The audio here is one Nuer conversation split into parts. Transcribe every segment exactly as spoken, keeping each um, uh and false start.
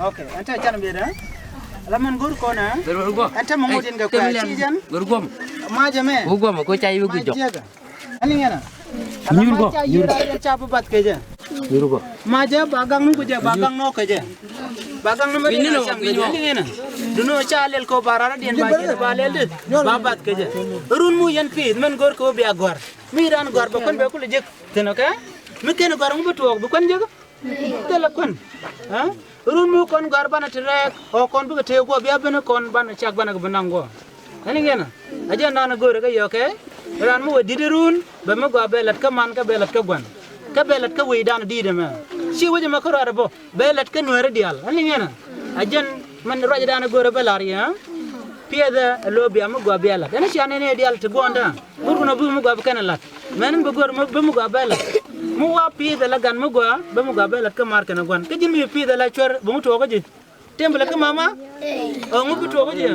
Ok, ɛn te can biɛt ɛ. Ala mɛn go̱r kɔn ɛ. Go̱r go̱r. Ɛn te mɛ ŋut in kɛ kuɛ ci jɛn. Go̱r go̱r. Ma jɛ mɛ. Go̱r go̱r mɛ ko ca iwe guic jɔk. Ɛn iŋɛn ɛ. Nyur go̱r. Nyur go̱r. Ca bi bath kɛ jɛ. Nyur go̱r. Ma jɛ ba gaŋ ni ku jɛ ba gaŋ nɔ kɛ jɛ. Ba gaŋ ni mɛ di na cam kɛ jɛ. Ɛn iŋɛn ɛ. Duno ca lɛl ko ba rara diɛn ba jɛ ba lɛl dit. Ba bath kɛ jɛ. Run mu yɛn pi̱i̱th mɛn go̱r kɛ wä bia gɔ̱r. Mi ran gɔ̱r bɛ kuɛn bɛ kulɛ jek. Thin ok. Mi kɛn gɔ̱r ŋu bi tuɔɔk bi kuɛn jek. Thilɛ kuɛn. Run mi kɔn gɔ̱a̱r banɛ ti rɛɛk ɔ kɔn bikɛ tëë guɔ bia ben kɔn banɛ cak banɛ kɛ bi naŋ guɔ. Ɛn iŋɛn ɛ. A jɛn dan go̱o̱rɛ kɛ yɔkɛ. Ran mi wä di̱t run bɛ mi gɔaa bɛ lat kä man kä bɛ lat kä gua̱n. Kä bɛ lat kä wecdan di̱i̱t ɛmɛ. Ci wec ɛmɛ kä ruaat ɛ bä bɛ lat kä nueeri diaal. Ɛn iŋɛn ɛ. A jɛn mɛn ruacdan go̱o̱rɛ bɛ lar yɛ. Piɛthɛ ɛ lo̱o̱ bia mi gɔaa bia lat. Ɛn icia nɛn iɛ diaal ti guɔ̱ɔ̱ndä. Go̱rkun ɔ bi mi gɔaa bi kɛn ɛ la̱t. Mɛn in bi go̱r mi bi mi gɔaa bɛ la̱t. Mi wa pi̱i̱th ɛ la gan mi gɔaa bi mi gɔaa bɛ la̱t kä mar kɛn ɛ gua̱n. Kä ji̱n mi pi̱i̱th ɛ la cuɛr bi mi tuɔɔk kä ji̱. Tëë bi la̱t kä mama. Ɔ ŋu bi tuɔɔk kä ji̱.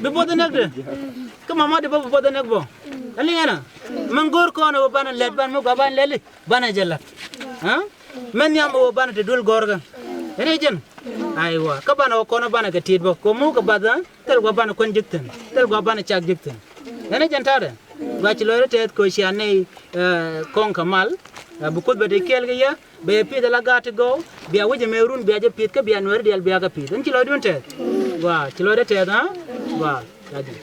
Bi buɔth ɛ näk dee. Kä mama dee bä bi buɔth ɛ näk bä. Ɛ liŋ ɛn ɛ. Mɛn go̱r kɔn ɛ wä banɛ lɛt ban mi gɔaa ban lɛli. Banɛ jɛ la̱t. Ɛ? Mɛn nhiam ɛ wä banɛ te duel gɔ̱rkä. Ɛn ɛ jɛn. Aiwa. Kä banɛ wä kɔn ɛ banɛ kɛ ti̱i̱t bä. Kɛ muk kɛ bath ɛ. Thil gua banɛ kuän jek thi̱n, thil gua banɛ cak jek thi̱n. Ɛn ɛ jɛn ta̱a̱dɛ gua ci lɔcdä tɛth kɛ cia nɛy kɔŋ kɛ mal. Bi Kuoth bɛ te kiɛl kɛ yɛ, bɛ yɛ pi̱i̱th ala gaat ti gɔw. Bia wec ɛmɛ run bia jɛ pi̱i̱th kä bia nuɛɛri diaal bia kɛ pi̱i̱th. Ɛn ci lɔcdun tɛth. Gua ci lɔcdä tɛth ɣä. Gua ca jɛ.